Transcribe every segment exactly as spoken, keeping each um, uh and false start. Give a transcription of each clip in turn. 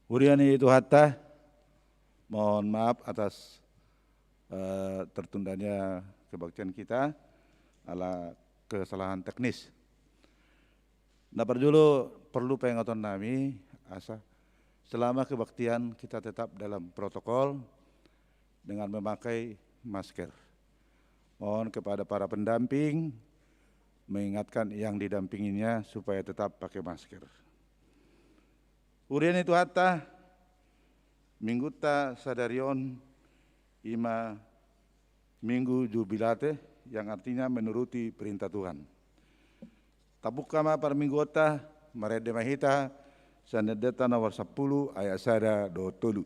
Huria ni Tuhanta, mohon maaf atas, eh, tertundanya kebaktian kita ala kesalahan teknis. Na parjolo, perlu pengingatonnami asa selama kebaktian kita tetap dalam protokol dengan memakai masker. Mohon kepada para pendamping mengingatkan yang didampinginya supaya tetap pakai masker. Huria ni Tuhanta, Minggunta sadari on i ma Minggu Jubilate, yang artinya menuruti perintah Tuhan. Tabungka ma parmingguonta, marende ma hita sian Endenta nomor sampulu ayat sada dohot tolu.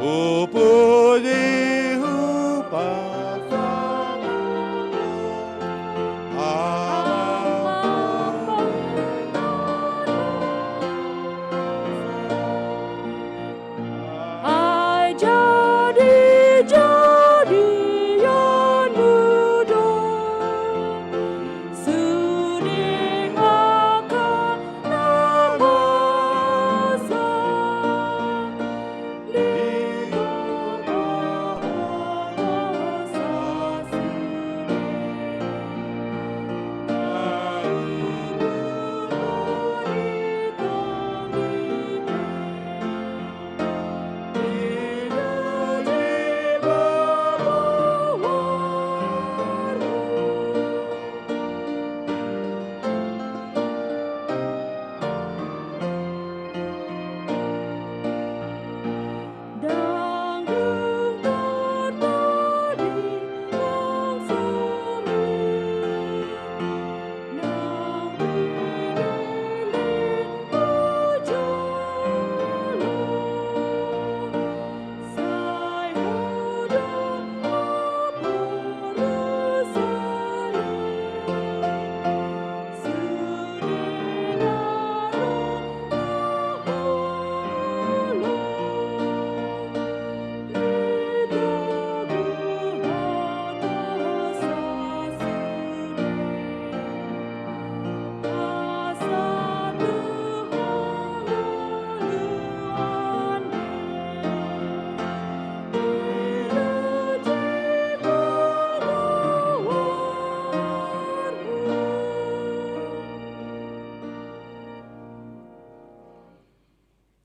Hupuji, hupasangaphon Ama, ai jadi-jadianmu do sude angka na masa di tonga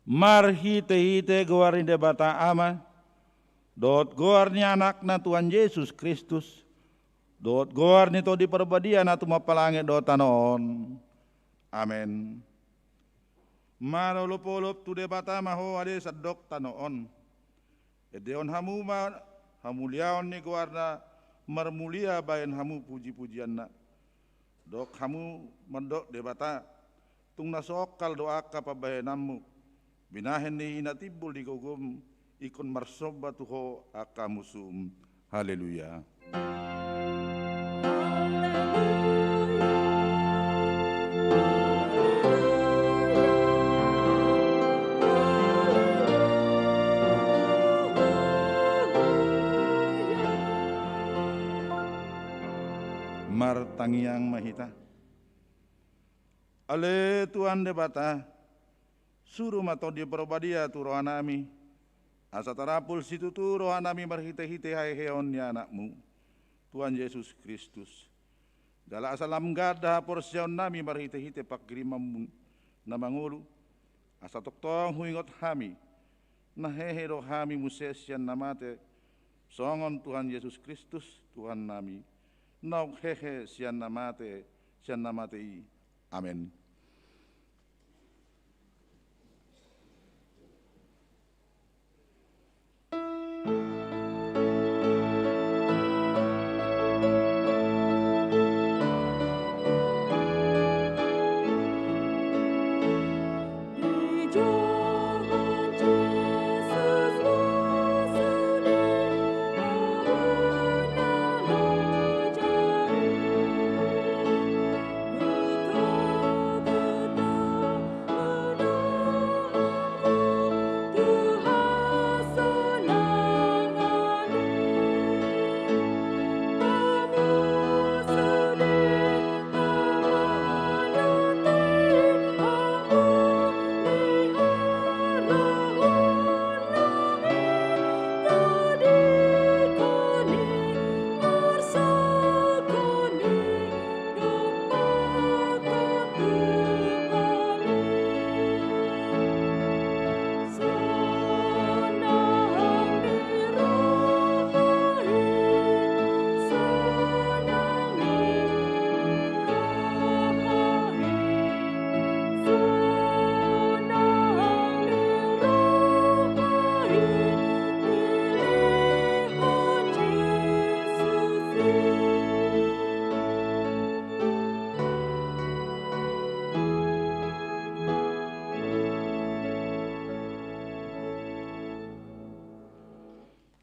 Marhitehite goar ni Debata Ama, dohot goar ni Anakna Tuhan Jesus Kristus, dohot goar ni Tondi Parbadia na tumompa langit dohot tano on. Amen. Marolopolop tu Debata ma ho ale sandok tano on. Endehon hamu ma hamuliaon ni goarna, marmulia bahen hamu pujipujianna. Dok hamu mandok Debata, tung na songkal do angka pambahenanmu. Binahen ni i na timbul di gogom, ingkon marsomba tu ho angka musum. Haleluya. Martangiang ma hita. Ale Tuhan Debata, suru ma Tondi Parbadia tu rohanami, asa tarampul situtu rohanami marhitehite haheheon ni Anakmu, Tuhan Jesus Kristus. Jala asa lam ganda haporseaonnami marhitehite panghirimon na mangolu, asa tongtong huingot hami, na hehe do hami muse sian na mate, songon Tuhan Jesus Kristus, Tuhannami, naung hehe sian na mate, sian na mate i. Amen.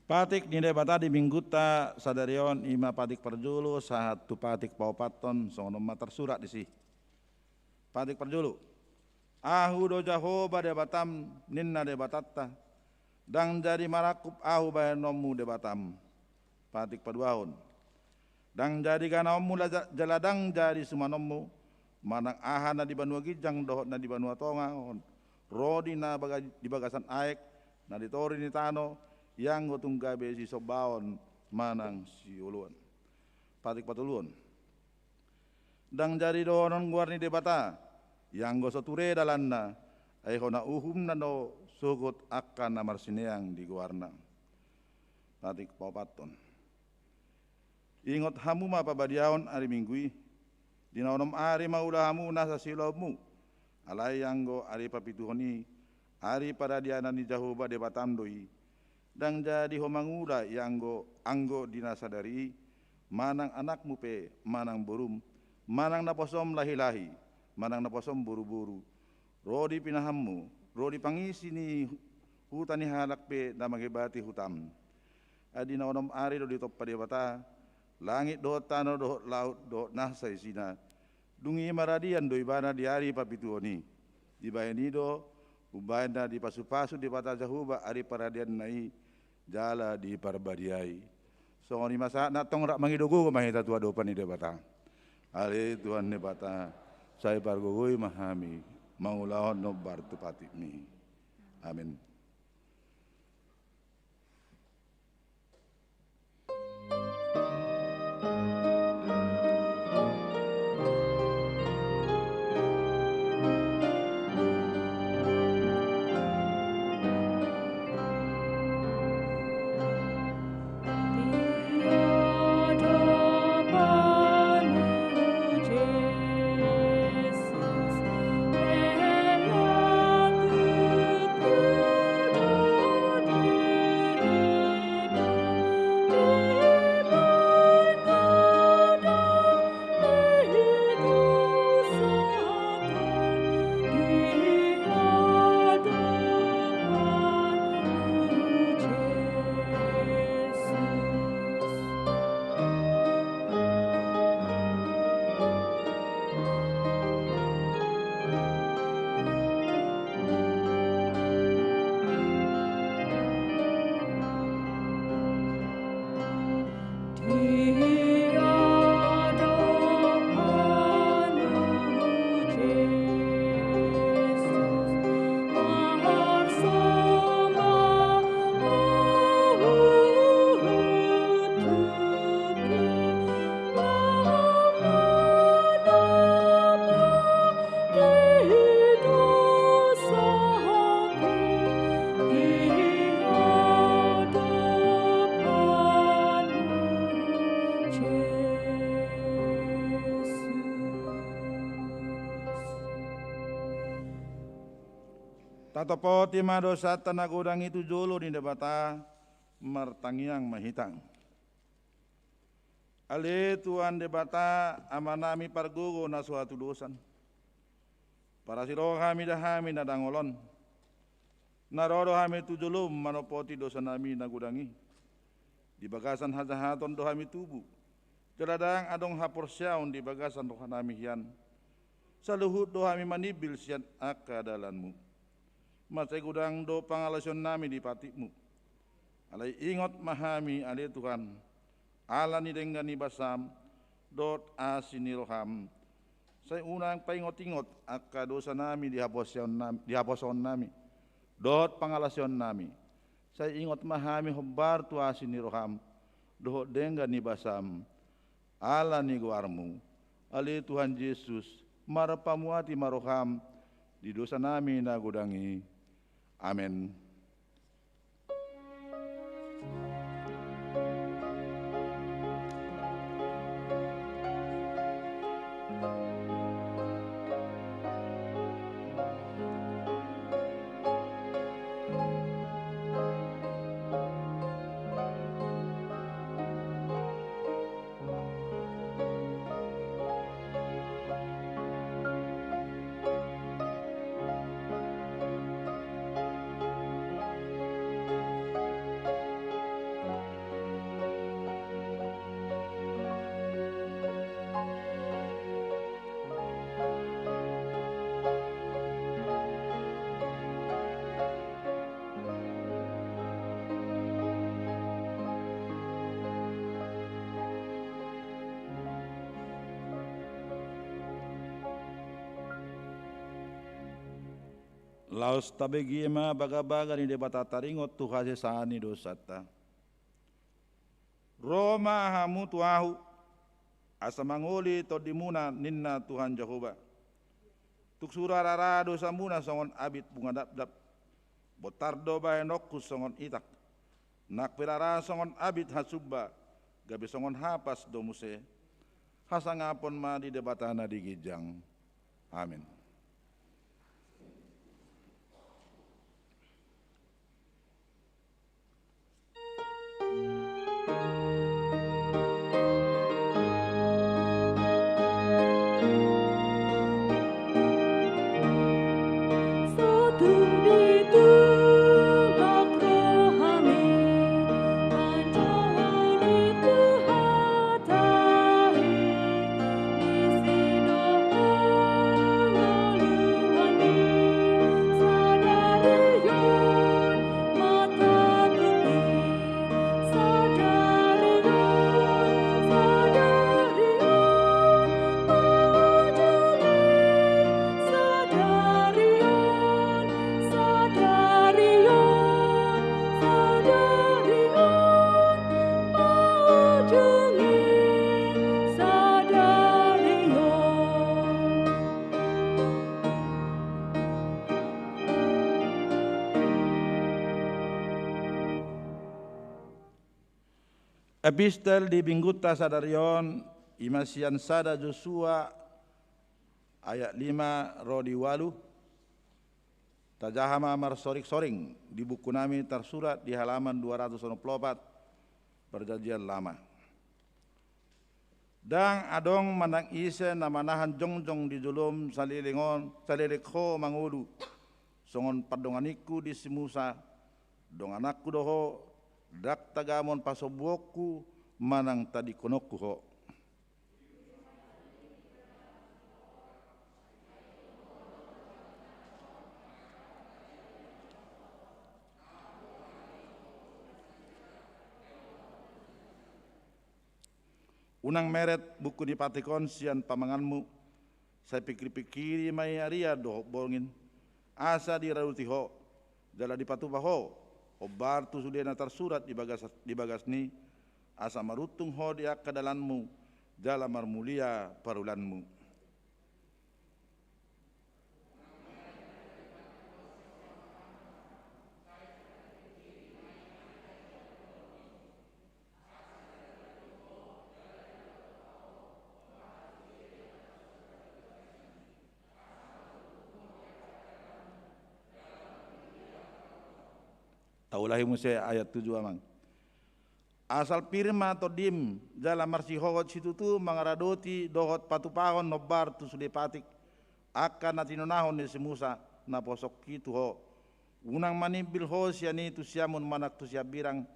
Patik ni Debata di Minggunta sadari on i ma patik parjolo sahat tu patik paopathon, songon on ma tarsurat disi. Patik parjolo. Ahu do Jahowa Debatam, ninna Debatanta. Ndang jadi marangkup Ahu bahenonmu Debatam. Patik paduahon. Ndang jadi ganaonmu laja-, jala ndang jadi sumanonmu, manang aha na di banua ginjang dohot na di banua tonga on, ro di na baga-, di bagasan aek, na di toru ni tano, ianggo tung gabe sisombaon manang sioloan. Patik patoluhon. Ndang jadi dohonon goar ni Debata, ianggo so ture dalanna, ai hona uhumna do sogot angka na marsineang di goarna. Patik paopathon. Ingot hamu ma pabadiaon ari Minggu i, di na onom ari ma ula hamu nasa siulaonmu, alai anggo ari papituhon i, ari paradianan ni Jahowa Debatam do i, ndang jadi ho mangula ianggo anggo di na sadari i, manang anakmu pe, manang borum, manang naposom lahilahi, manang naposom boruboru, ro di pinahanmu, ro di pangisi ni huta ni halak pe na mangebati hutam. Ai di na onom ari do ditompa Debata langit dohot tano dohot laut dohot nasa isina. Dung i maradian do ibana di ari papituhon i. Dibahen i do, umbahen na dipasupasu Debata Jahowa ari paradianna i jala diparbadiai. Songon i ma sahat na tong rap mangido gogo ma hita tu adopan ni Debata. Ale Tuhan Debata, sai pargogoi ma hami mangulahon nombar tu patikmi. Amin. Tatopoti ma dosanta na godang i tu jolo ni Debata. Martangiang ma hita. Ale Tuhan Debata, Amanami pargogo na so hatudosan, parasi roha ma di hami na dangol on. Na ro do hami tu jolom manopoti dosanami na godang i. Di bagasan hajahaton do hami tubu, jala ndang adong haporseaon di bagasan rohanami hian. Saluhut do hami manimbil sian angka dalanmu. Mansai godang do pangalaosionnami di patikmu. Alai ingot ma hami, ale Tuhan, ala ni denggan ni basam dohot asi ni roham. Sai unang paingot-ingot angka dosanami di haposeonnam-, di haposoonnami dohot pangalaosionnami. Sai ingot ma hami hombar tu asi ni roham dohot denggan ni basam. Ala ni goarmu, ale Tuhan Jesus, marpamuati ma roham di dosanami na godang i. Amen. Laos tabege ma bagabaga ni Debata taringot tu hasesaan ni dosanta. Ro ma hamu tu Ahu, asa mangoli tondimuna, ninna Tuhan Jahowa. Tung sura rara dosamuna songon abit bunga dapdap. Bontar do bahenonku songon itak. Nang pe rara songon abit hasumba, gabe songon hapas do muse. Hasangapon ma di Debata na di ginjang. Amen. Epistel di minggunta sadari on, i ma sian sada Josua ayat lima ro di ualu. Tajaha ma marsoring-soring di bukunami tarsurat di halaman dua ratus onom pulu opat, Perjanjian Lama. Ndang adong manang ise na manahan jongjong di jolom saleleng on, saleleng ho mangolu, songon pandonganingku di si Musa, dongananku do ho, ndang tagamon pasombuonku manang tadingkononku ho. Unang meret buku ni patik on sian pamanganmu, sai pingkir-pingkiri ma i arian dohot borngin, asa diraduti ho, jala dipatupa ho, hombar tu sude na tarsurat di bagas, di bagasni, asa maruntung ho di angka dalanmu, jala marmulia parulaanmu. Aulahi muse ayat tujuh, Amang. Asal pir ma tondim, jala marsihohot situtu mangaradoti dohot patupahon hombar tu sude patik, angka na tinonahon ni si Musa, na posoki tu ho. Unang manimbil ho sian i tu siamun manang tu siambirang,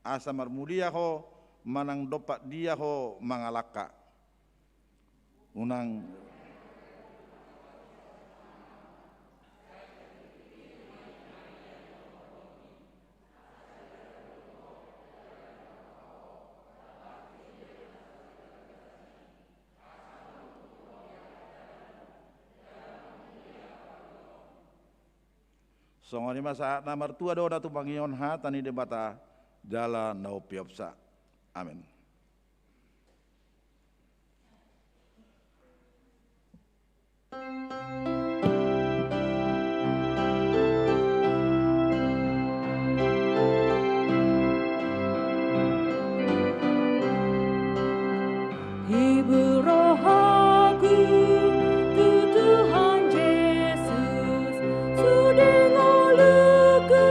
asa marmulia ho, manang dompak dia ho mangalangka. Unang Songon i ma sahat na martua do na tumangihon hata ni Debata jala na umpeopsa. Amen. Hibur rohaku tu Tuhan Jesus, sude ngoluku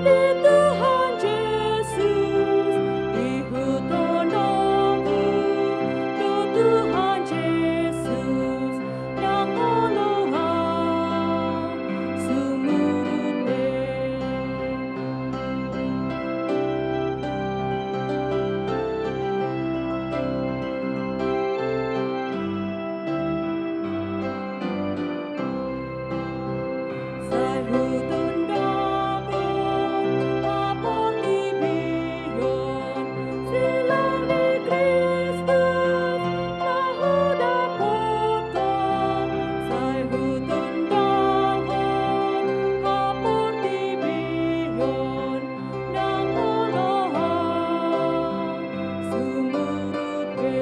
di Tuhan Jesus, ihuthon rohaku tu Tuhan Jesus, ndang olo au sumurut be. Sai hutondahon ma portibi on, silang ni Kristus na hudapothon. Sai hutondahon ma portibi on, ndang olo au sumurut be.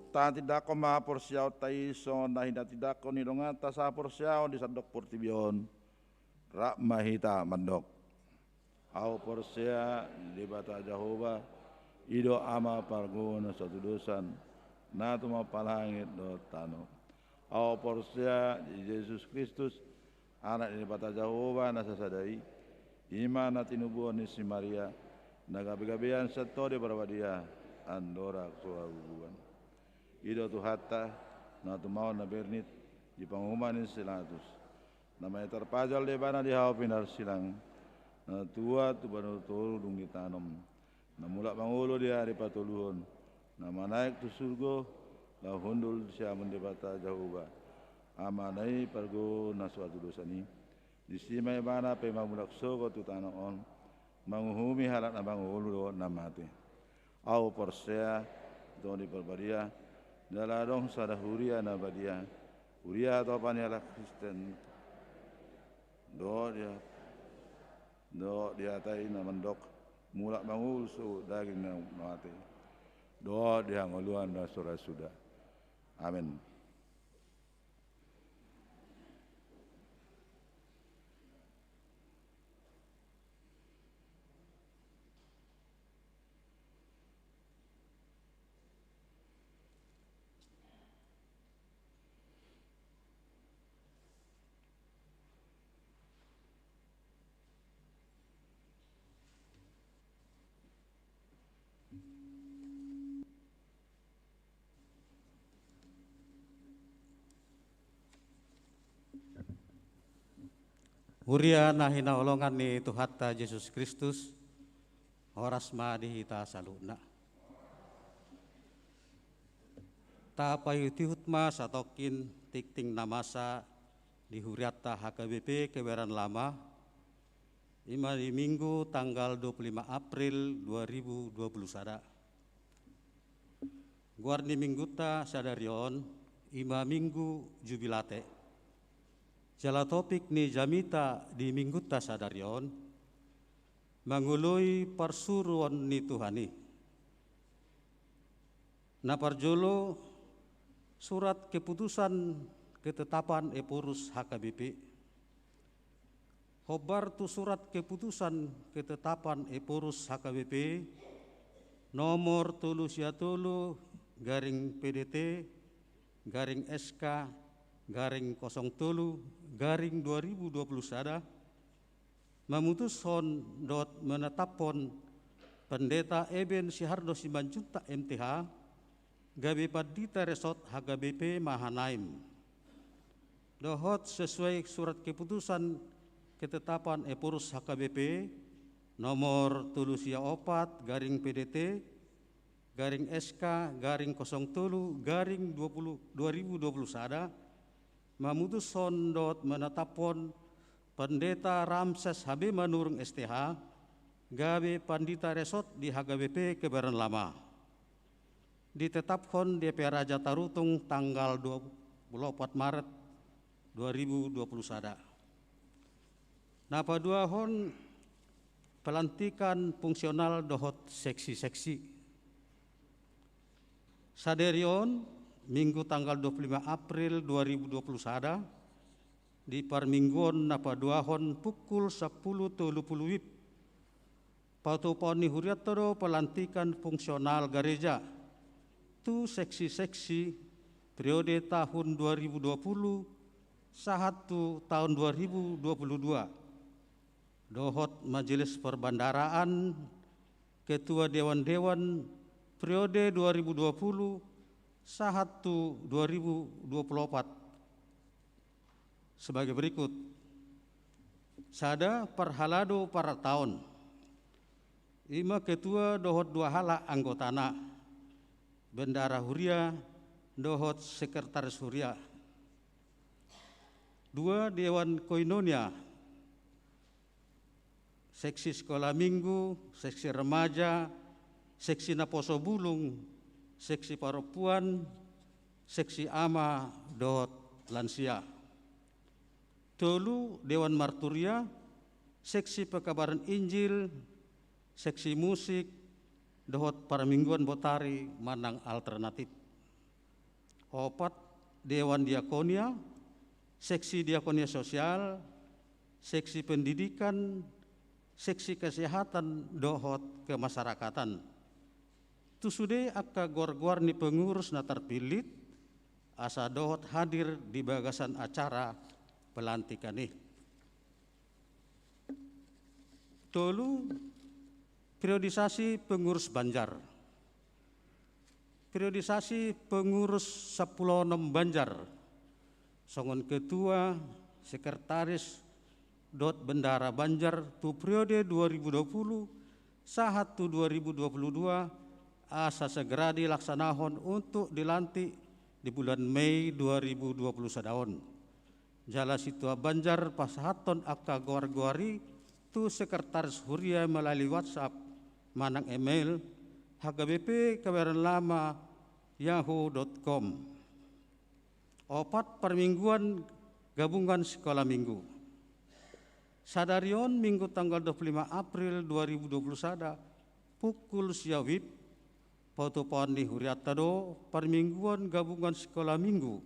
Tatindangkon ma haporseaonta i songon na hinatindangkon ni donganta sahaporseaon di sandok portibi on. Rap ma hita mandok. Ahu porsea di Debata Jahowa, i do Ama parguru na so hatudosan, na tumompa langit dohot tano. Ahu porsea di Jesus Kristus, Anak ni Debata Jahowa na sasada i, i ma na tinubuhon ni si Maria, na gabegabean sian Tondi Parbadia, andorang so habubuhan. I do Tuhanta, na tumaon na bernit, di panguhuman ni si Pilatus. Na mate tarpajal do Ibana di hau pinarsilang, na tuat tu banua toru dung ditanom, na mulak mangolu di ari patoluhon, na manaek tu surgo, laho hundul di siamun Debata Jahowa, Amana i parguru na so hatudosan i. Disi ma Ibana pe mamulak sogot tu tano on, manguhumi halak na mangolu dohot na mate. Ahu porsea di Tondi Parbadia, jala adong sada huria na badia, huria hatopan ni halak Kristen. Dohot di, dohot di hata i na mandok, mulak mangolu sogot daging na mate, dohot di hangoluan na so ra suda. Amen. Huria na hinaholongan ni Tuhanta Jesus Kristus, horas ma di hita saluhutna. Tapaihutihut ma satongkin tingting na masa di hurianta H K B P Kebayoran Lama, i ma di Minggu tanggal dua puluh lima April dua ribu dua puluh sada. Goar ni Minggunta sadari on, i ma Minggu Jubilate. Jala topik ni jamita di Minggunta sadari on, mangoloi parsuruon ni Tuhan i. Na parjolo, surat keputusan ketetapan Ephorus H K B P. Hombar tu surat keputusan ketetapan Ephorus H K B P, Nomor tolu sia tolu garing P D T garing S K garing kosong tolu garing dua ribu dua puluh sada, mamutushon dohot menetaphon Pendeta Eben Sihardo Simanjuntak M T H gabe Pandita Resort H K B P Mahanaim. Dohot sesuai surat keputusan ketetapan Ephorus H K B P nomor tolu sia opat garing P D T garing S K garing kosong tolu garing dua puluh, dua ribu dua puluh sada, mamutushon dohot menetaphon Pendeta Ramses H B Manurung S T H gabe Pandita Resort di H K B P Kebayoran Lama. Ditetaphon di P R A Jatarutung tanggal dua puluh opat Maret dua ribu dua puluh sada. Na paduahon, pelantikan fungsional dohot seksi-seksi. Sadari on, Minggu tanggal dua puluh lima April dua ribu dua puluh sada, di parmingguon na paduahon pukul sampulu tolu pulu WIB, patupaon ni hurianta do pelantikan fungsional gareja tu seksi-seksi periode tahun dua ribu dua puluh sahat tu tahun dua ribu dua puluh dua, dohot majelis perbendaharaan, ketua dewan-dewan periode dua ribu dua puluh sahat tu dua ribu dua puluh opat sebagai berikut. Sada, parhalado parataon, i ma ketua dohot dua halak anggotana, bendahara huria dohot sekretaris huria. Dua, dewan koinonia, seksi sekolah minggu, seksi remaja, seksi naposo bulung, seksi parompuan, seksi ama dohot lansia. Tolu, dewan marturia, seksi pekabaran Injil, seksi musik, dohot parmingguan botari manang alternatif. Opat, dewan diakonia, seksi diakonia sosial, seksi pendidikan, seksi kesehatan dohot kemasyarakatan. Tu sude angka goar-goar ni pengurus na tarpillit asa dohot hadir di bagasan acara pelantikan i. Tolu, periodisasi pengurus Banjar. Periodisasi pengurus sampulu onom Banjar songon ketua, sekretaris dohot bendahara Banjar tu periode dua ribu dua puluh sahat tu dua ribu dua puluh dua, asa segera dilaksanahon untuk dilantik di bulan Mei dua ribu dua puluh sada on. Jala situan Banjar pasahathon angka goar-goar i tu sekretaris huria melalui WhatsApp manang email, H K B P Kebayoran Lama yahoo dot com. Opat, parmingguan gabungan sekolah minggu. Sadari on, Minggu tanggal dua puluh lima April dua ribu dua puluh sada, pukul sia WIB, patupaon ni hurianta do parmingguan gabungan sekolah minggu,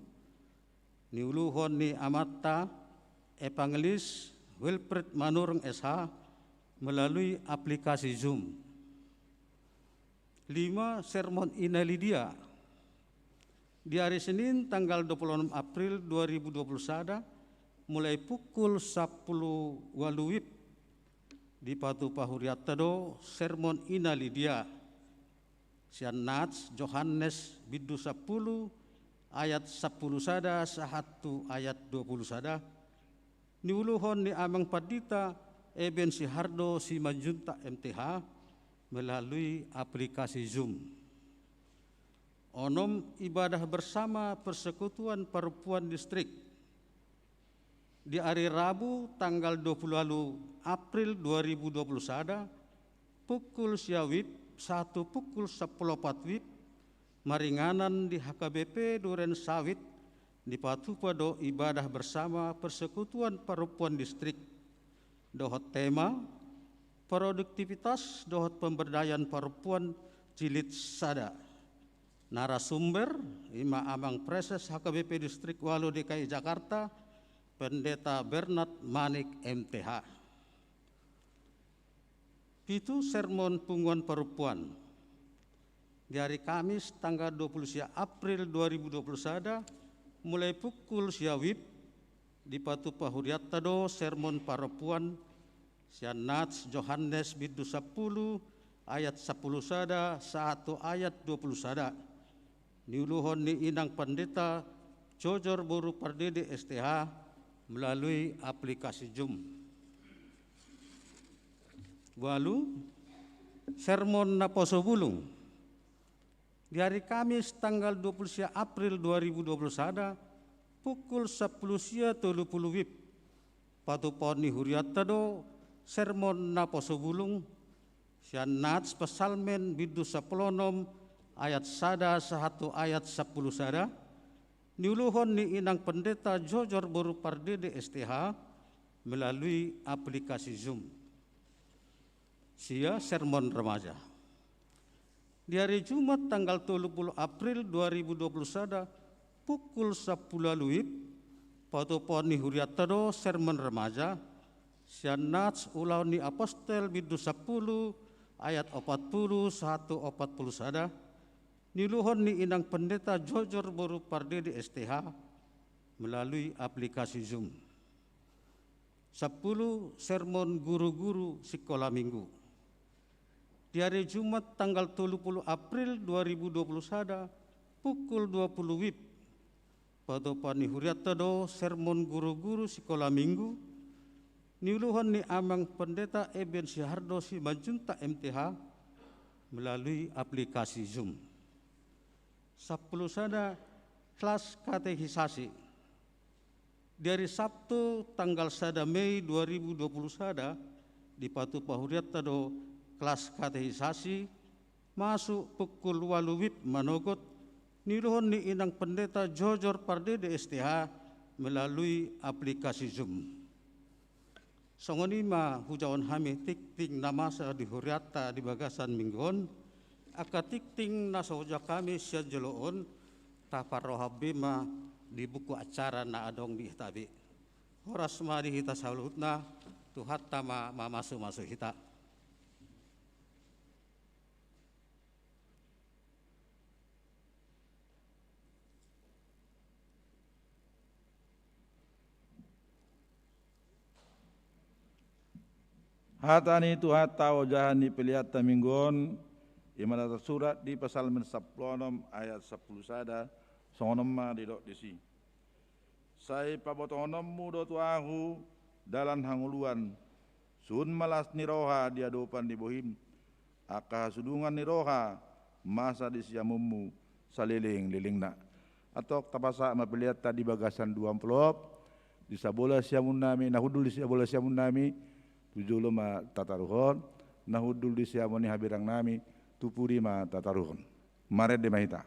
niuluhon ni amanta Evangelis Wilfred Manurung S H melalui aplikasi Zoom. Lima, sermon Ina Lidia. Di hari Senin tanggal dua puluh enam April dua ribu dua puluh sada, mulai pukul sampulu ualu WIB, dipatupa hurianta do sermon Ina Lidia sian Nats Johannes bindu sampulu ayat sampulu sada sahat tu ayat dua pulu sada, niuluhon ni Amang Pandita Eben Sihardo Simanjuntak M T H melalui aplikasi Zoom. Onom, ibadah bersama Persekutuan Perempuan Distrik. Di ari Rabu tanggal dua pulu ualu April dua ribu dua pulu sada, pukul sia WIB sahat tu pukul sampulu opat WIB, maringanan di H K B P Duren Sawit, dipatupa do ibadah bersama Persekutuan Perempuan Distrik dohot tema produktivitas dohot pemberdayaan perempuan jilid sada. Narasumber i ma Amang Praeses H K B P Distrik ualu D K I Jakarta, Pendeta Bernard Manik M T H. Pitu, sermon punguan perempuan. Di ari Kamis tanggal dua puluh sia April dua ribu dua puluh sada, mulai pukul sia wib, dipatupa hurianta do sermon parompuan sian Nats Johannes bindu sampulu ayat sampulu sada sahat tu ayat dua puluh sada. Niuluhon ni Inang Pendeta Jojor Boru Pardede S T H melalui aplikasi Zoom. Ualu, sermon naposo bulung. Di ari Kamis tanggal dua puluh sia April dua ribu dua puluh sada, pukul sampulu sia tolu pulu wib, patupaon ni hurianta do sermon naposo bulung sian Nats Psalmen bindu sampulu onom ayat sada sahat tu ayat sampulu sada, niuluhon ni Inang Pendeta Jojor Boru Pardede S T H melalui aplikasi Zoom. Sia, sermon remaja. Di ari Jumat tanggal tolu pulu April dua ribu dua puluh sada, pukul sampulu ualu wib, patupaon ni hurianta do sermon remaja sian Nats Ulaon ni Apostel bindu sampulu ayat opat pulu sahat tu opat pulu sada, niuluhon ni Inang Pendeta Jojor Boru Pardede S T H melalui aplikasi Zoom. Sampulu, sermon guru-guru sikola minggu. Di ari Jumat tanggal tolu pulu April dua ribu dua puluh sada, pukul dua pulu wib, patupaon ni hurianta do sermon guru-guru sikola minggu, niuluhon ni Amang Pendeta Eben Sihardo Simanjuntak M T H melalui aplikasi Zoom. Sampulu sada, kelas katekisasi. Di ari Sabtu tanggal sada Mei dua ribu dua puluh sada, dipatupa hurianta do kelas katekisasi, masuk pukul ualu wib manogot, niuluhon ni Inang Pendeta Jojor Pardede S T H melalui aplikasi Zoom. Songon i ma hujahaon hami tingting na masa di hurianta di bagasan minggu on. Angka tingting na so hujahahon hami sian jolo on, taparrohahon be ma di buku acara na adong di hita be. Horas ma di hita saluhutna, Tuhanta ma mamasumasu hita. Hata ni Tuhanta ojahan ni pelean ta minggu on, i ma na tarsurat di Psalmen sampulu onom ayat sampulu sada, songon on ma didok disi. Sai pabotohononmu do tu ahu dalan hangoluan, sun ma las ni roha di adopan ni bohim, angka hasudungan ni roha masa di siamunmu salelenglelengna. Antong tapasahat ma pelean ta di bagasan dua amplop, di sabola siamun nami, na hundul di sabola siamun nami, tu jolo ma tataruhon, na hundul di siamun ni habirang nami, tu pudi ma tataruhon. Marende ma hita.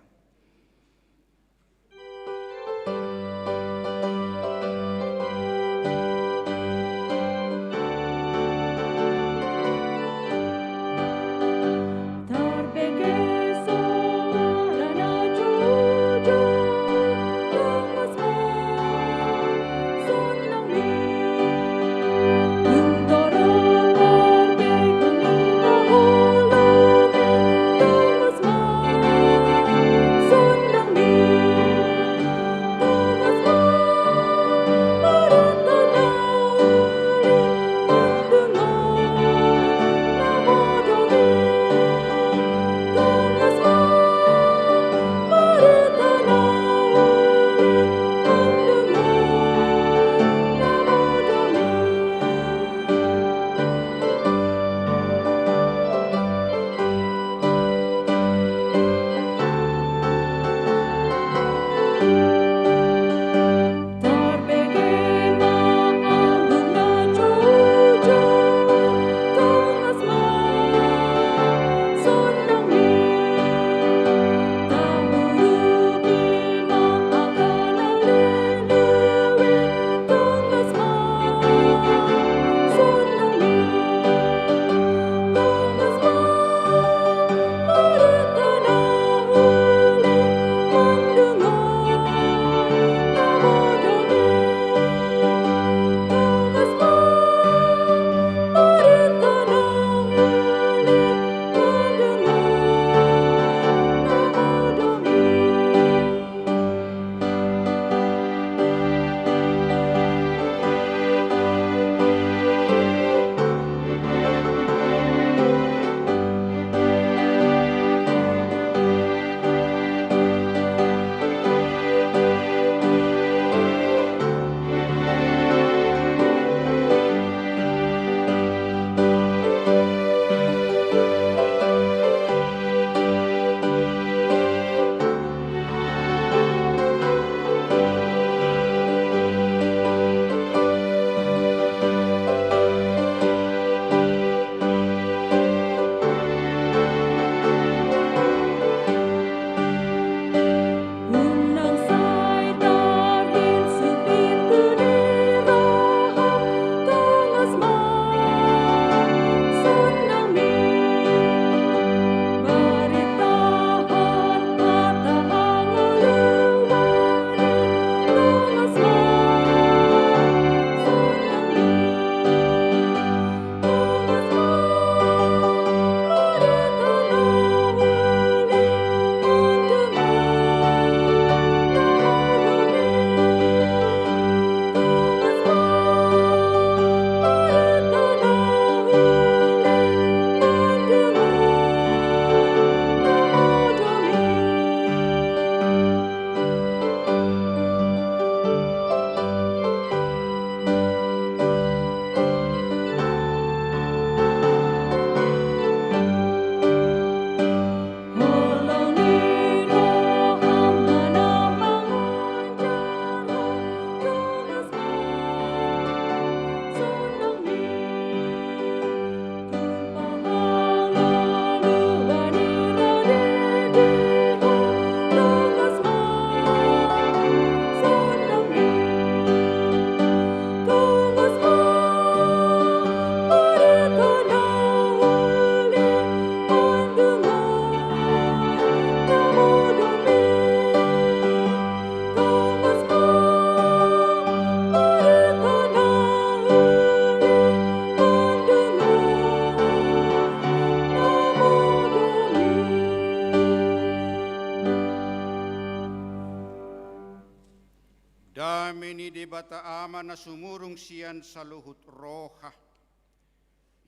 Debata Ama na sumurung sian saluhut roha,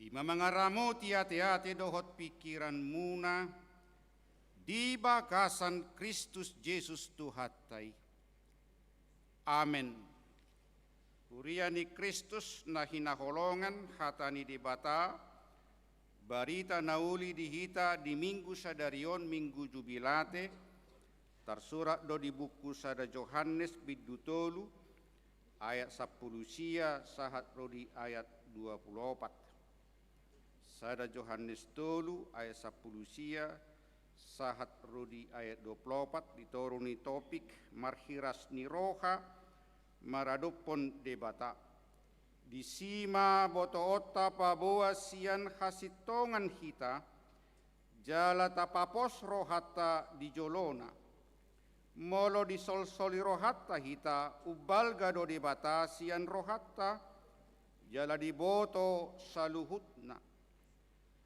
i ma mangaramoti ateate dohot pingkiranmuna di bagasan Kristus Jesus Tuhanta i. Amen. Huria ni Kristus na hinaholongan, hata ni Debata, barita na uli di hita di Minggu sadari on, Minggu Jubilate, tarsurat do di buku sada Johannes bindu tolu, ayat sampulu sia sahat ro di ayat dua pulu opat. Sada Johannes tolu ayat sampulu sia sahat ro di ayat dua pulu opat, di toru ni topik marhiras ni roha maradophon Debata. Disi ma botoonta paboa sian hasintongan hita, jala tapapos rohanta di jolona. Molo disolsoli rohanta hita, umbalga do Debata sian rohanta, jala diboto saluhutna.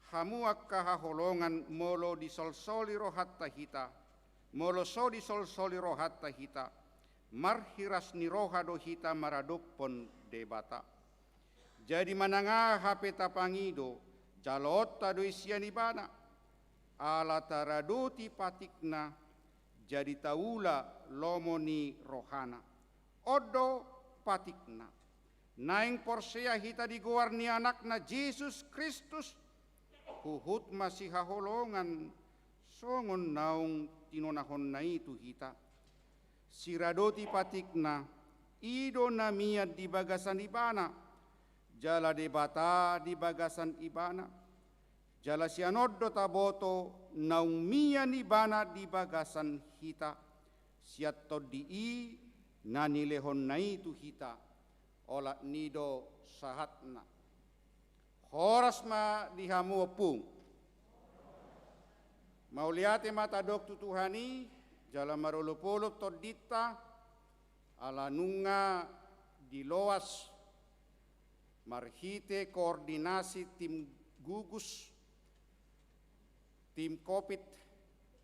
Hamu angka haholongan, molo disolsoli rohanta hita, molo so disolsoli rohanta hita, marhiras ni roha do hita maradophon Debata. Jadi manang aha pe tapangido, jaloonta do i sian Ibana, ala taradoti patikna, jadi taula lomo ni rohana. On do patikna. Naeng porsea hita di goar ni Anakna Jesus Kristus, huhut masihaholongan, songon naung tinonahonna i tu hita. Siradoti patikna, i do na mian di bagasan Ibana, jala Debata di bagasan Ibana. Jala sian on do taboto naung mian Ibana di bagasan hita, sian Tondi i na nilehonna i tu hita. Olat ni do sahatna. Horas ma di hamu ompung. Mauliate ma tadok tu Tuhan i, jala marolopolop tondinta, ala nunga diloas marhite koordinasi tim gugus, tim covid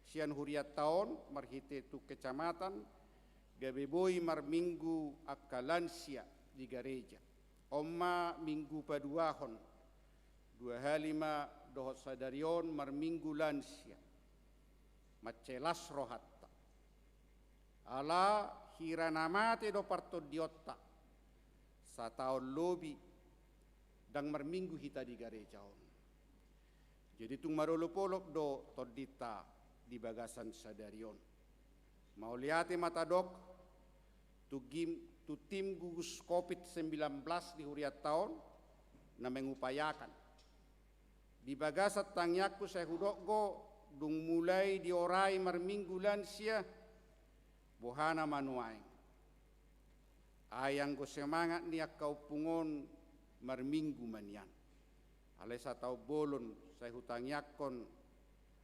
sian hurianta on, marhite tu kecamatan, gabe boi marminggu angka lansia di gareja. On ma minggu paduahon, dua hali ma dohot sadari on marminggu lansia. Mansai las rohanta. Ala hira na mate do partondionta, sataon lobi ndang marminggu hita di gareja on. Jadi tung marolopolop do tondinta di bagasan sadari on. Mauliate ma tadok tu gim-, tu tim gugus covid sembilan belas di hurianta on na mengupayakan. Di bagasan tangiangku sai hudok do, dung mulai diorai marminggu lansia, boha nama nuaeng. Ai anggo semangat ni angka ompung on marminggu ma nian. Alai sataon bolon sai hutangiangkon,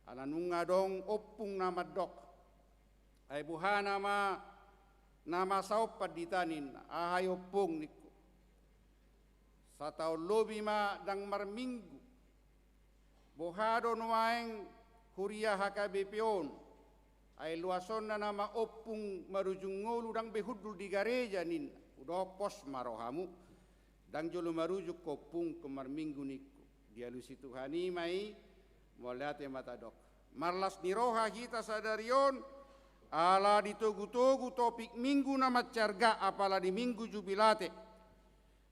ala nunga adong ompung na mandok. Ai boha nama na masa on pandita ninna, aha i ompung ningku. Sataon lobi ma ndang marminggu. Boha do nuaeng huria H K B P on. Ai luasonna nama ompung marujung ngolu ndang be hundul di gareja ninna. Hudok pos ma rohamu. Ndang jolo marujung ho ompung, ingkon marminggu ningku. Dialusi Tuhan i ma i, mauliate ma tadok. Marlas ni roha hita sadari on, ala ditogutogu topik minggu na mansai arga, apala di minggu Jubilate.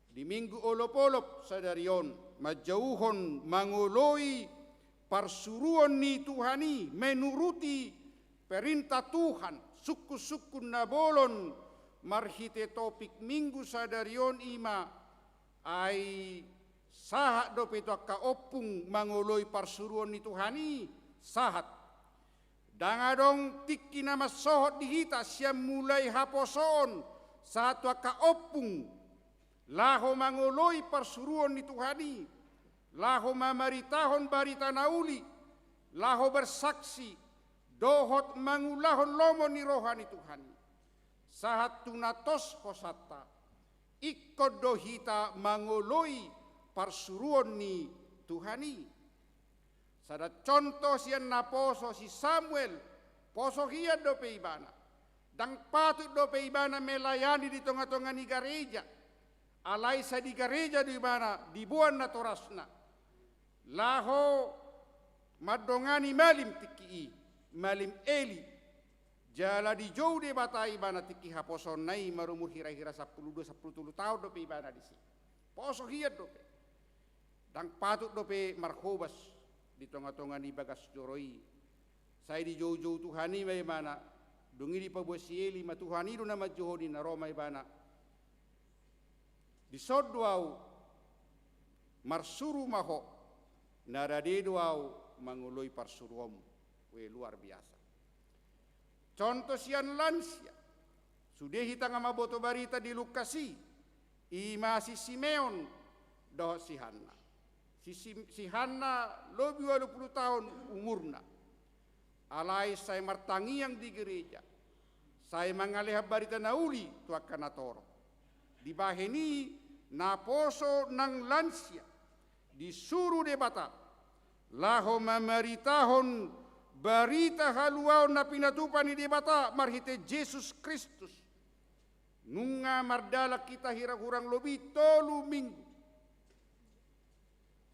Di minggu olopolop sadari on, manjouhon mangoloi parsuruon ni Tuhan i, menuruti perintah Tuhan, sungkunsungkun na bolon, marhite topik minggu sadari on i ma, ai sahat dope tu angka ompung mangoloi parsuruon ni Tuhan i, sahat. Ndang adong tingki na mansohot di hita sian mulai haposoon sahat tu angka ompung laho mangoloi parsuruon ni Tuhan i, laho mamaritahon barita na uli, laho bersaksi, dohot mangulahon lomo ni roha ni Tuhan i. Sahat tu na tos hosanta, ingkon do hita mangoloi parsuruon ni Tuhan i. Sada contoh sian naposo si Samuel, poso hian dope ibana. Ndang patut dope ibana melayani di tonga-tonga ni gareja, alai sai di gareja do ibana diboan natorasna, laho mandongani malim tingki i, malim Eli. Jala dijou Debata ibana tingki haposoonna i, marumur hira-hira sampulu dua, sampulu tolu taon dope ibana disi. Poso hian dope. Ndang patut dope marhobas di tonga-tonga ni bagas joro i. Sai dijoujou Tuhan i ma ibana. Dung i dipaboa si Eli ma Tuhan i do na manjouhon i, na ro ma ibana. Dison do ahu, marsuru ma ho, na rade do ahu mangoloi parsuruonmu. Weh, luar biasa. Contoh sian lansia. Sude hita nga mamboto barita di Lukas i, i ma si Simeon dohot si Hanna. Si, si, si Hanna lobi ualu pulu taon umurna. Alai sai martangiang di gereja, sai mangalehan barita na uli tu angka natorop. Dibahen i naposo nang lansia, disuru Debata laho mamaritahon barita haluaon na pinatupa ni Debata marhite Jesus Kristus. Nunga mardalan hita hira hurang lobi tolu minggu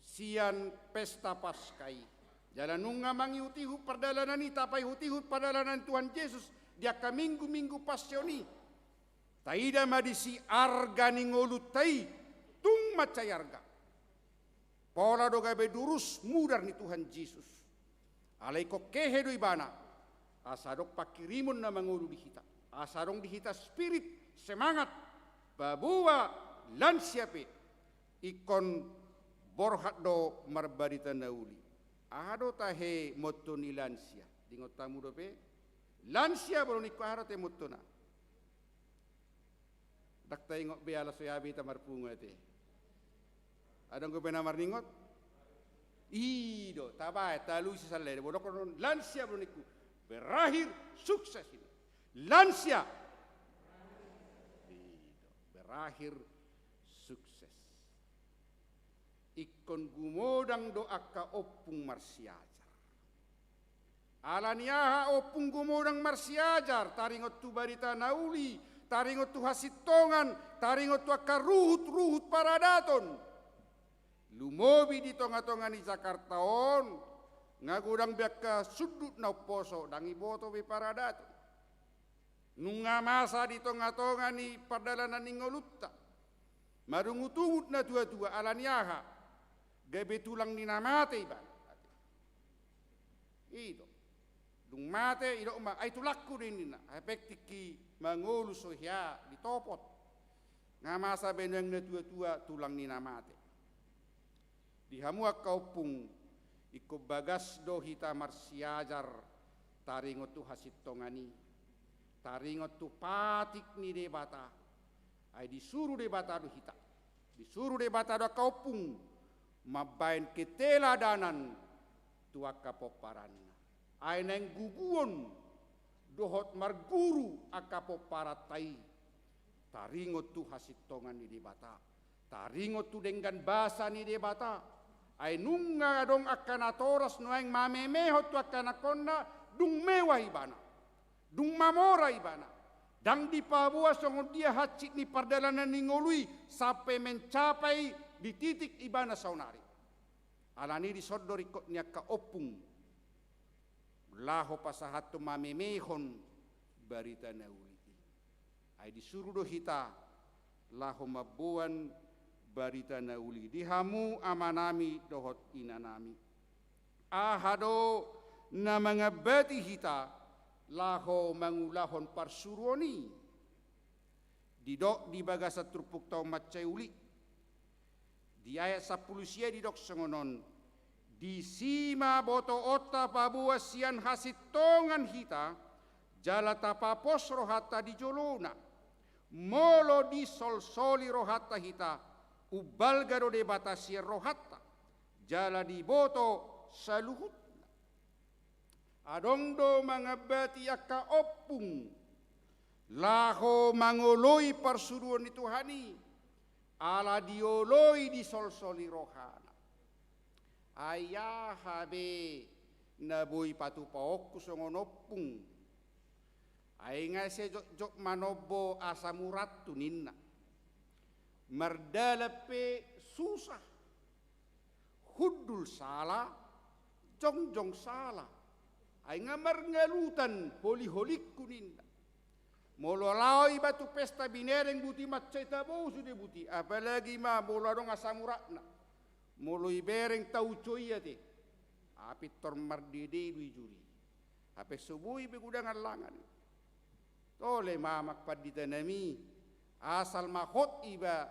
sian pesta Paska i. Jala nunga mangihut-ihut pardalanan i, tapaihut-ihut pardalanan ni Tuhan Jesus di angka minggu-minggu Pasion i. Taida ma disi arga ni ngolunta i, tung mansai arga. Pola do gabe durus mudar ni Tuhan Jesus. Alai ingkon hehe do ibana, asa adong pangkirimon na mangolu di hita. Asa adong di hita spirit, semangat, paboa lansia pe ingkon borhat do marbarita na uli. Aha do tahe motto ni lansia? Diingot hamu dope? Lansia molo ningku, aha do tahe mottona? Ndang taingot be ala so hea be hita marpungu ate. Adong dope na marningot? I do, tabaen, taalusi sallea i. Molo ningku lansia molo ningku, berakhir sukses ini. Lansia. I do, berakhir sukses. Ingkon gumodang do angka ompung marsiajar. Ala ni aha ompung gumodang marsiajar? Taringot tu barita na uli, taringot tu hasintongan, taringot tu angka ruhut-ruhut paradaton. Lumobi di tonga-tonga ni Jakarta on, nga godang be angka sundut na umposo, ndang diboto be paradaton. Nunga masa di tonga-tonga ni pardalanan ni ngolunta, marungut-ungut natua-tua, ala ni aha? Gabe tulang ni na mate ibana. I do. Dung mate, didok ma, ai tulangku do i ninna. Ai pe tingki mangolu so hea ditopot. Nga masa be nuaeng natua-tua tulang ni na mate. Di hamu angka ompung, ingkon bagas do hita marsiajar taringot tu hasintongan i, taringot tu patik ni Debata. Ai disuru Debata do hita. Disuru Debata do angka ompung mambaen keteladanan tu angka pomparanna. Ai naeng guguon dohot marguru angka pomparanta i, taringot tu hasintongan ni Debata, taringot tu denggan basa ni Debata. Ai nunga adong angka natoras nuaeng mamemehon tu angka anakkonna, dung mewah ibana, dung mamora ibana, ndang dipaboa songon dia hansit ni pardalanan ni ngolu i sampe mencapai di titik ibana saonari. Ala ni i dison do ringkot ni angka ompung laho pasahathon, mamemehon barita na uli i. Ai disuru do hita laho mamboan barita na uli. Di hamu amanami dohot inanami, aha do na mangambati hita laho mangulahon parsuruon i? Didok di bagasan turpukta on mansai uli. Di ayat sampulu sia didok songon on: Disi ma botoonta paboa sian hasintongan hita, jala tapapos rohanta di jolona. Molo disolsoli rohanta hita, umbalga do Debata sian rohanta, jala diboto saluhutna. Adong do mangambati angka ompung laho mangoloi parsuruon ni Tuhan i, ala dioloi, disolsoli rohana. Ai aha be na boi patupaonku songon ompung? Ai nga sai jotjot manombo asam urathu ninna. Mardalan pe susah. Hundul sala, jongjong sala. Ai nga marngalutan holiholingku ninna. Molo laho iba tu pesta binereng buti mansai tabo sude buti, apalagi ma molo adong asam uratna. Molo ibereng tauco i ate. Ai pintor mardede do i juri. Hape so boi be godang allangan. Tole ma amang pandita nami, asal ma hot iba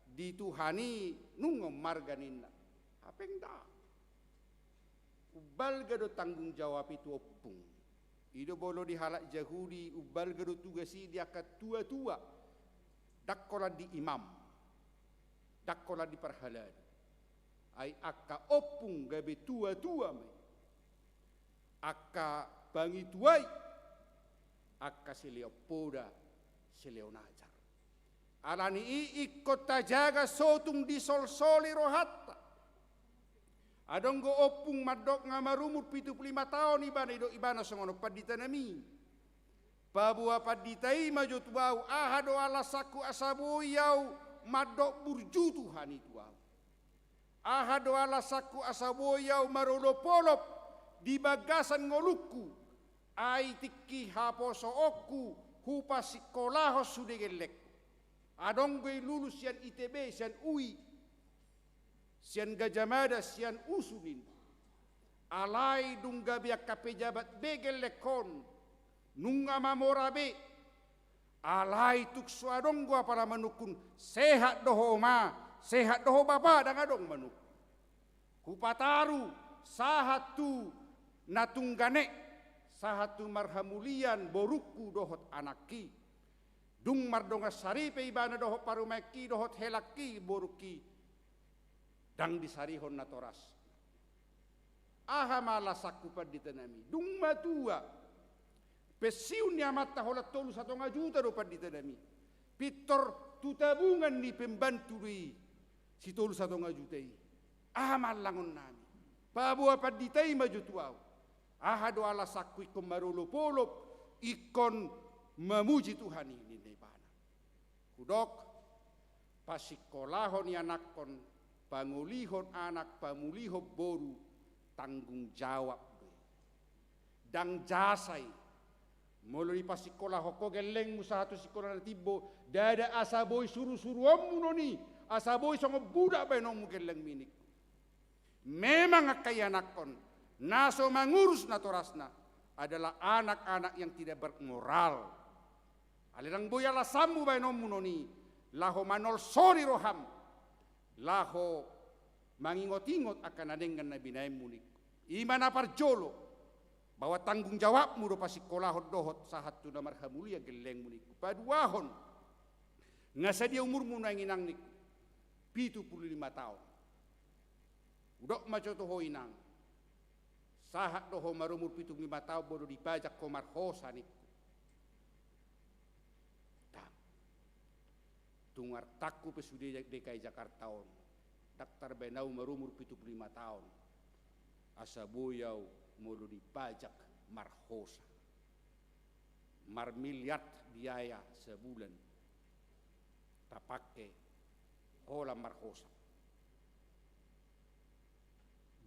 di Tuhan i nunga marga ninna. Hape ndang. Umbalga do tanggung jawab i tu ompung. I do molo di halak Jahudi umbalga do tugas i di angka tuatua. Ndang holan di imam. Ndang holan di parhalado. Ai angka ompung gabe tuatua ma i. Angka pangitua i, angka silehon poda, silehon ajar. Alani i ingkon tajaga sotung disolsoli rohanta. Adong do ompung mandok nga marumur pitu pulu lima taon ibana, didok ibana songon on pandita nami. Paboa pandita i ma jo tu ahu, aha do alasanku asa boi ahu mandok burju Tuhan i tu ahu. Aha do alasanku asa boi ahu marolopolop di bagasan ngolungku, ai tingki haposoonku hupasingkolahon sude gellengku. Adong do i lulus sian I T B, sian U I, sian Gajah Mada, sian USU ninna. Alai dung gabe angka pejabat be gellengkon, nunga mamora be. Alai tung so adong do apala manungkun, sehat do ho oma, sehat do ho bapa, ndang adong manungkun. Hupataru sahat tu na tung gane, sahat tu marhamulian borungku dohot anakki. Dung mardongan saripe ibana dohot parumaenki dohot helangki borungki, ndang disarihon natoras. Aha ma alasanku pandita nami? Dung matua, pensiun ni amanta holan tolu satonga juta do pandita nami. Pintor tu tabungan ni pembantu do i sitolu satonga juta i. Aha ma allangon nami? Paboa pandita i ma jo tu ahu. Aha do alasanku ingkon marolopolop, ingkon mamuji Tuhan i ninna ibana. Hudok, pasingkolahon ianakhon, pangolihon anak, pamulihon boru, tanggung jawab do i. Ndang jasa i. Molo dipasingkolahon ho gellengmu sahat tu singkola na timbo, ndada asa boi surusuruonmu non i, asa boi songon budak baenonmu gellengmi ningku. Memang angka ianakhon, na so mangurus natorasna adalah anak-anak yang tidak bermoral. Alai ndang boi alasanmu baenonmu non i, laho manolsoli roham, laho mangingotingot angka na denggan na binaenmu ningku. I ma na parjolo, bahwa tanggung jawabmu do pasingkolahon dohot sahat tu na marhamulian gellengmu ningku. Paduahon, nga sadia umurmu nuaeng inang ningku? Pitu pulu lima taon. Hudok ma jo tu ho inang, sahat do ho marumur pitu pulu lima taon molo dipajak ho marhosa ningku. Ndang. Tung artangku pe sude D K I Jakarta on, ndang tarbaen ahu marumur pitu pulu lima taon asa boi ahu molo dipajak marhosa. Marmiliar biaya sabulan tapangke holan marhosa.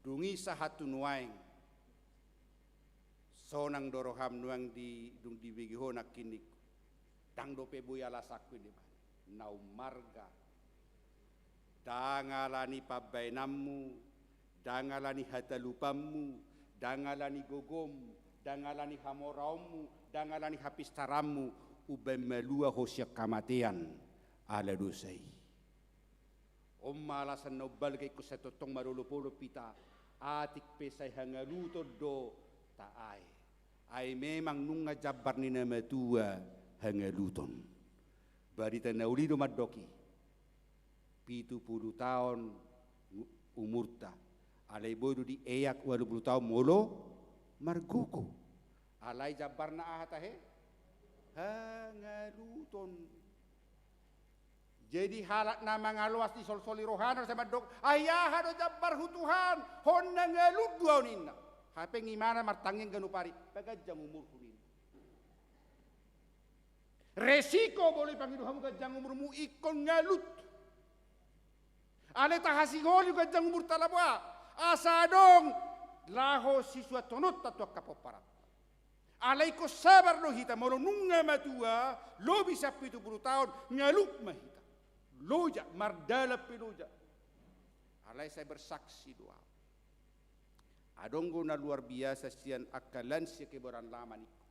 Dung i sahat tu nuaeng, sonang do roham nuaeng di, dung dibege ho nangkin ningku. Ndang dope boi alasanku ninna ibana. Na ummarga. Ndang ala ni pambaenanmu, ndang ala ni hatalupanmu, ndang ala ni gogom, ndang ala ni hamoraonmu, ndang ala ni hapistaranmu, umbaen malua ho sian hamatean ala dosa i. On ma alasan na umbalga ingkon sai tongtong marolopolop hita, atik pe sai hangaluton do tahe. Ai memang nunga jambar ni na matua hangaluton. Barita na uli do mandok i. Pitu pulu taon umurta. Alai boi do dieak ualu pulu taon molo margogo. Alai jambarna aha tahe? Hangaluton. Jadi halak na mangaloas disolsoli rohana sai mandok, ai aha do jambarhu Tuhan, hon na ngalut do ahu ninna. Hape imana martangiang ganup ari, paganjang umurhu ninna. Resiko molo dipangido hamu ganjang umurmu ingkon ngalut. Alai tahasingoli ganjang umurta laho boha? Asa adong laho sisuanhononta tu angka pomparan. Alai ingkon sabar do hita, molo nunga matua, lobi sian pitu pulu taon, ngalut ma hita. Loja, mardalan pe loja. Alai sai bersaksi do ahu. Adong do na luar biasa sian angka lansia Kebayoran Lama ningku.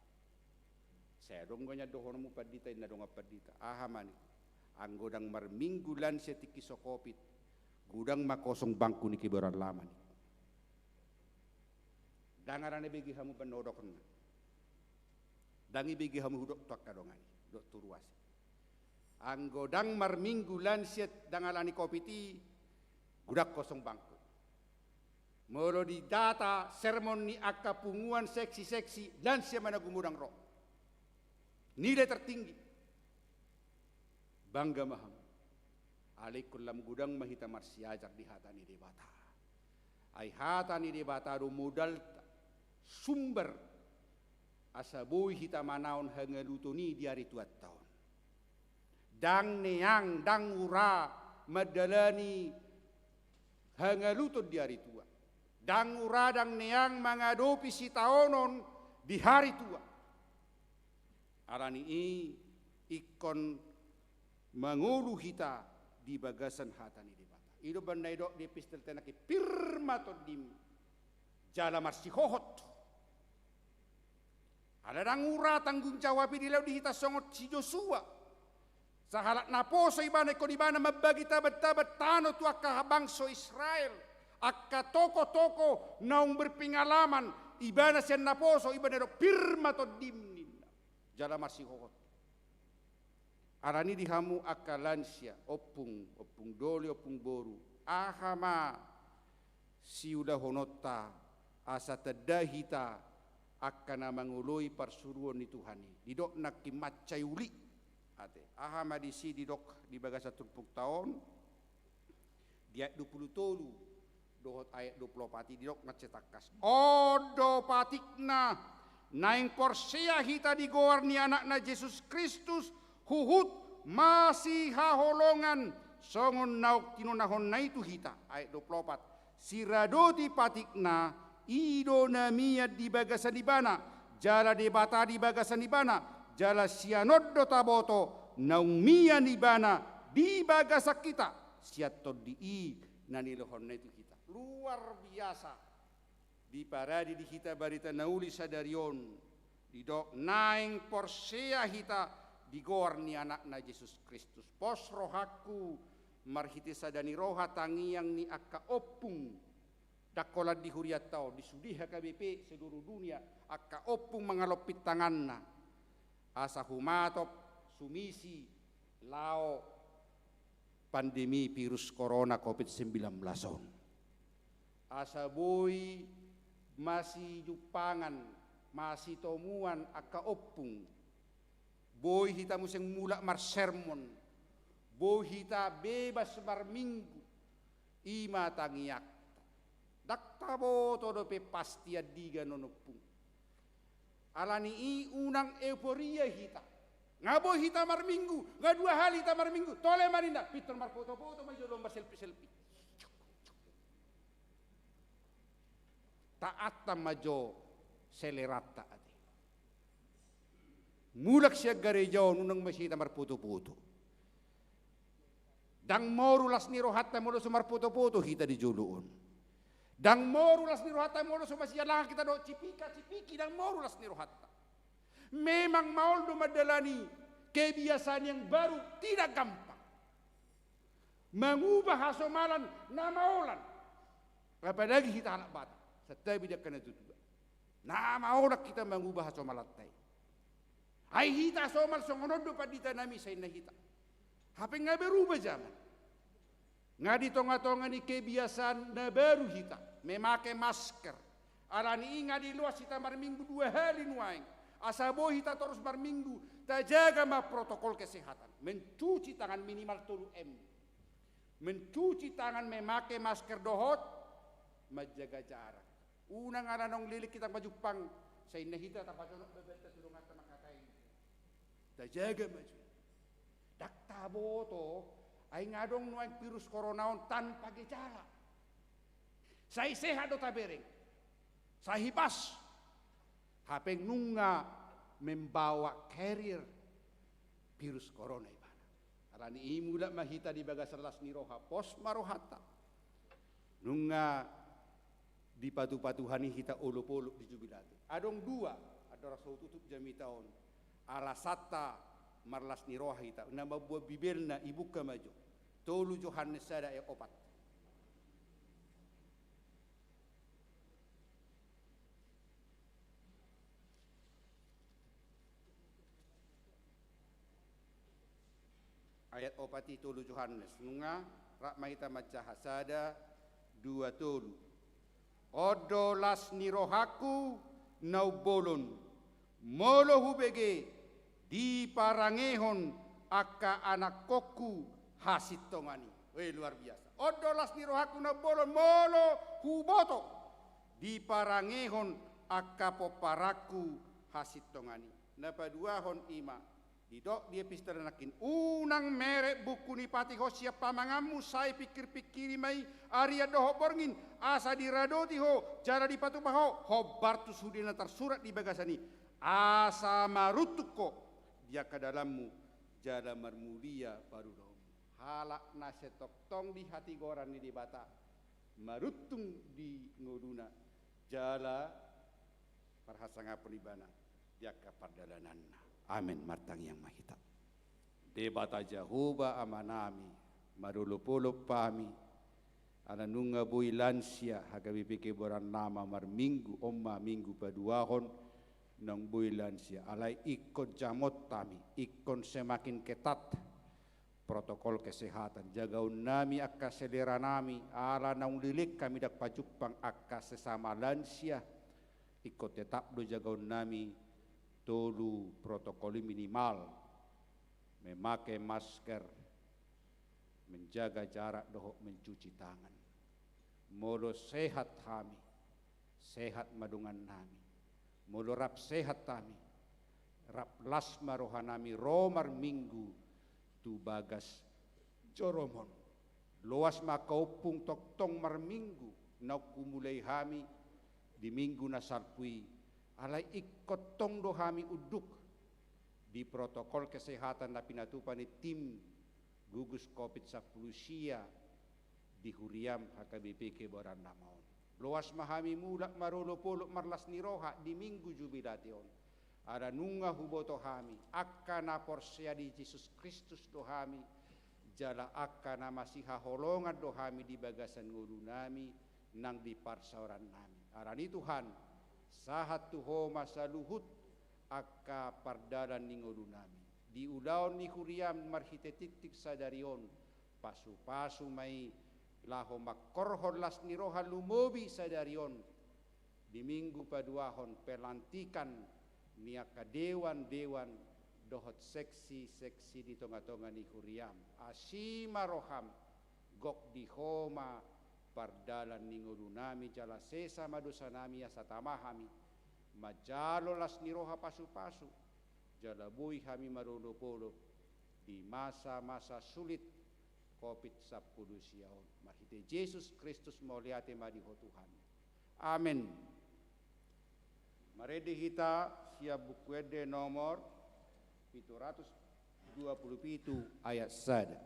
Sai adong do nian dohononmu pandita, inna dongan pandita. Aha ma ningku? Anggo ndang marminggu lansia tingki so covid, godang ma kosong bangku ni Kebayoran Lama ningku. Ndang ala na ibege hamu umbahen na hudok on. Ndang ibege hamu hudok tu angka dongan i, hudok tu ruas i. Anggo ndang marminggu lansia ndang ala ni covid i, godang kosong bangku. Molo di data sermon ni angka punguan seksi-seksi, lansia ma na gumodang ro. Nilai tertinggi. Bangga ma hamu. Alai ingkon lam godang ma hita marsiajar di hata ni Debata. Ai hata ni Debata do modalta, sumber, asa boi hita manaon hangaluton i di ari tuanta on. Ndang neang, ndang ura mandalani hangaluton di ari tua. Ndang ura, ndang neang mangadopi sitaonon di ari tua. Ala ni i ingkon mangolu hita di bagasan hata ni Debata. I do umbahen na didok di epistel tena i, pir ma tondim jala marsihohot. Ala ndang ura tanggung jawab i dilehon di hita songon si Josua. Sahalak naposo ibana, ingkon ibana mambagi taban-taban tano tu angka bangso Israel. Angka tokoh-tokoh naung berpengalaman, ibana sian naposo, ibana didok pir ma tondim ninna. Jala marsihohot. Ala ni i di hamu angka lansia, ompung, ompung doli, ompung boru, aha ma siulahononta asa tanda hita angka na mangoloi parsuruon ni Tuhan i? Didok nangkin mansai uli. Ate, aha ma disi didok di bagasan turpukta on? Di ayat dua pulu tolu dohot ayat dua pulu opat i didok mansai tangkas. On do patikna, naeng porsea hita di goar ni Anakna Jesus Kristus, huhut masihaholongan songon naung tinonahonna i tu hita. Ayat dua pulu opat. Siradoti patikna, i do na mian di bagasan ibana, jala Debata di bagasan ibana, jala sian on do taboto naung mian ibana di bagasan hita, sian Tondi i na nilehonna i tu hita. Luar biasa. Diparade di hita barita na uli sadari on, didok naeng porsea hita di goar ni Anakna Jesus Kristus. Pos rohangku marhite sada ni roha tangiang ni angka ompung, ndang holan di hurianta on, di sude H K B P seluruh dunia, angka ompung mangalompit tanganna asa humatop sumisi laho pandemi virus corona covid sembilan belas on. Asa boi masijumpangan, masitomuan angka ompung. Boi hita muse mulak marsermon. Boi hita bebas marminggu. I ma tangiangta. Ndang taboto dope pasti andigan on, ompung. Ala ni i unang euforia hita. Nga boi hita marminggu, nga dua hali hita marminggu, tole ma ninna, pintor marfoto-foto ma i jolo, marselfie-selfie. Taatan ma jo seleranta ate. Mulak sian gareja on unang muse hita marfoto-foto. Ndang moru las ni rohanta molo so marfoto-foto hita di jolo on. Ndang moru las ni rohanta molo so masialangan hita dohot cipika-cipiki, ndang moru las ni rohanta. Memang maol do mandalani kebiasaan yang baru, tidak gampang. Mangubah hasomalan na maolan. Apalagi hita halak Batak, santabi di angka na tuatua. Na maolan hita mangubah hasomalanta i. Ai hita somal songon on do pandita nami, sai inna hita. Hape nga berubah zaman. Nga di tonga-tonga ni kebiasaan na baru hita, memake masker. Ala ni i nga diloas hita marminggu dua hali nuaeng. Asa boi hita torus marminggu, tajaga ma protokol kesehatan. Mencuci tangan minimal tolu M. Mencuci tangan, memake masker dohot manjaga jarak. Unang ala naung leleng hita majumpang, sai inna hita tapajonok babanta tu donganta mangkatai. Tajaga ma jo i. Ndang taboto, ai nga adong nuaeng virus corona on tanpa gejala. Sai sehat do tabereng. Sai hipas. Hape nunga membawa carrier virus corona ibana. Alani i mulak ma hita di bagasan las ni roha, pos ma rohanta. Nunga dipatupa Tuhan i hita olopolop di Jubilat. Adong dua, andorang so tutup jamita on, alasanta marlas ni roha hita, na mamboan Bibelna, ibuka ma jo. Tolu Johannes sada ayat opat. Ayat opat i, tolu Johannes. Nunga, rap ma hita manjaha, sada, dua, tolu. On do las ni rohangku na umbolon, molo hubege diparangehon angka anakkonku hasintongan i. Weh, luar biasa. On do las ni rohangku na umbolon, molo huboto diparangehon angka pomparanku hasintongan i. Na paduahon i ma, didok di epistel nangkin, unang merek buku ni patihon sian pamanganmu, sai pingkirpingkiri ma i arian dohot borngin, asa diradoti ho jala dipatupa ho hombar tu sude na tarsurat di bagasan i, asa maruntung ho di angka dalanmu jala marmulia parulaonmu. Halak na sai tongtong di hatigoran ni Debata, maruntung di ngoluna jala parhasangapon ibana di angka pardalananna. Amen. Martangiang ma hita. Debata Jahowa Amanami, marolopolop hami, ala nunga boi lansia H K B P Kebayoran Lama marminggu, on ma minggu paduahon naung boi lansia, alai ingkon jamot hami, ingkon semakin ketat protokol kesehatan. Jagaon nami angka seleranami, ala naung leleng hami ndang pajumpang angka sesama lansia, ingkon tetap do jagaon nami tolu protokol i minimal, memakai masker, menjaga jarak dohot mencuci tangan. Molo sehat hami, sehat ma dongan nami. Molo rap sehat hami, rap las ma roha nami ro marminggu tu bagas joro on. Loas ma angka ompung tongtong marminggu naung humulai hami di minggu na salpu i, alai ingkon tong do hami unduk di protokol kesehatan na pinatupa ni tim gugus covid sampulu sia di huriam H K B P Kebayoran Lama on. Loas ma hami mulak marolopolop marlas ni roha di minggu Jubilate on. Ala nunga huboto hami, angka na porsea di Jesus Kristus do hami, jala angka na masihaholongan do hami di bagasan ngolu nami nang di parsaoran nami. Alani i Tuhan, sahat tu Ho ma saluhut angka pardalan ni ngolu nami. Di ulaon ni huriam marhite tingting sadari on, pasupasu ma i laho mangkorhon las ni roha lumobi sadari on, di minggu paduahon pelantikan ni angka dewan-dewan dohot seksi-seksi di tonga-tonga ni huriam. Asi ma roham, gok di Ho ma pardalan ni ngolu nami, jala sesa ma dosa nami asa tama hami manjalo las ni roha pasupasu, jala boi hami marolopolop di masa-masa sulit covid sampulu sia on. Marhite Jesus Kristus mauliate ma di Ho Tuhan. Amen. Marende hita sian Buku Ende nomor pitu ratus dua pulu pitu ayat sada.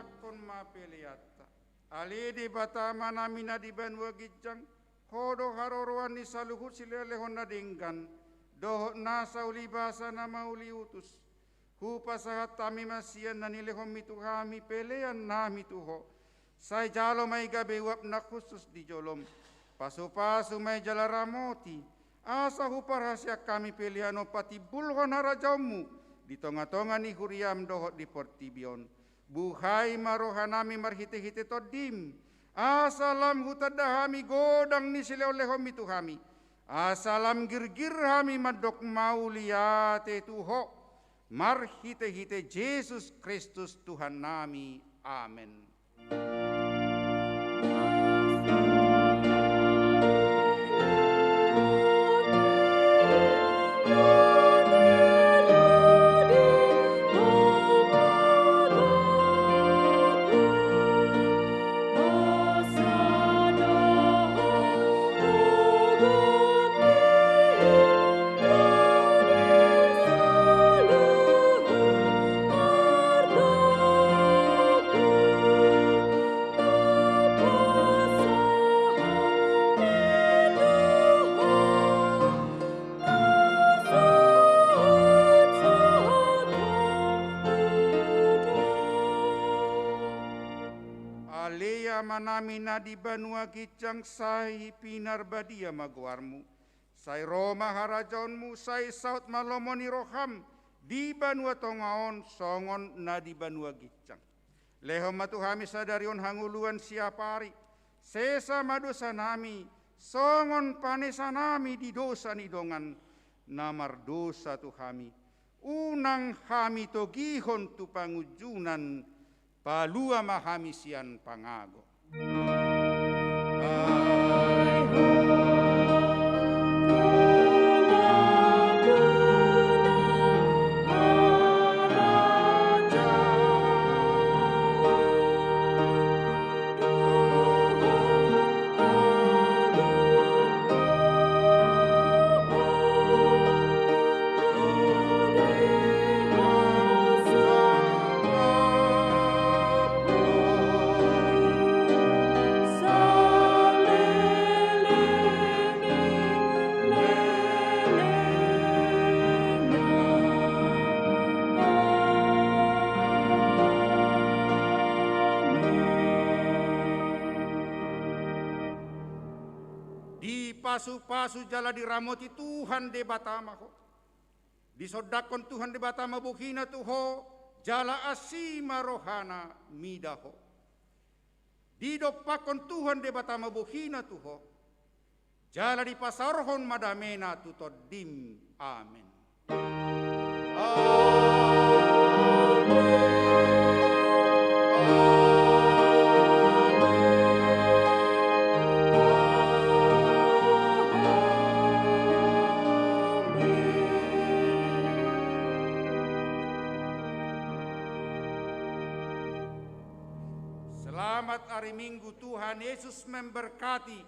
Pasahathon ma peleanta. Ale Debata Amanami na di banua ginjang, Ho do haroroan ni saluhut silehonlehon na denggan, dohot nasa ulibasa na mauliutus. Hupasahat hami ma sian na nilehonMi tu hami peleannami tu Ho. Sai jalo ma i gabe uap na hushus di jolom. Pasupasu ma i jala ramoti, asa huparhaseang hami pelean on patimbulhon harajaonMu di tongatonga ni huriaM dohot di portibi on. Buhai ma rohanami marhitehite TondiM, asa lam hutanda hami godang ni silehonlehonMi tu hami, asa lam girgir hami mandok mauliate tu Ho, marhitehite Jesus Kristus Tuhannami. Amen. Ale Amanami na di banua ginjang, sai pinarbadia ma goarMu. Sai ro ma harajaonMu, sai saut ma lomo ni rohaM di banua tonga on songon na di banua ginjang. Lehon ma tu hami sadari on hangoluan siapari. Sesa ma dosanami, songon panesanami di dosa ni dongan na mardosa tu hami. Unang hami togihon tu pangunjunan, palua ma hami sian pangago. Dipasupasu jala diramoti Tuhan Debata ma ho. Disondangkon Tuhan Debata ma bohina tu ho, jala asi ma rohana mida ho. Didompakkon Tuhan Debata ma bohina tu ho, jala dipasaorhon ma damena tu tondim. Amen. Selamat hari Minggu, Tuhan Yesus memberkati.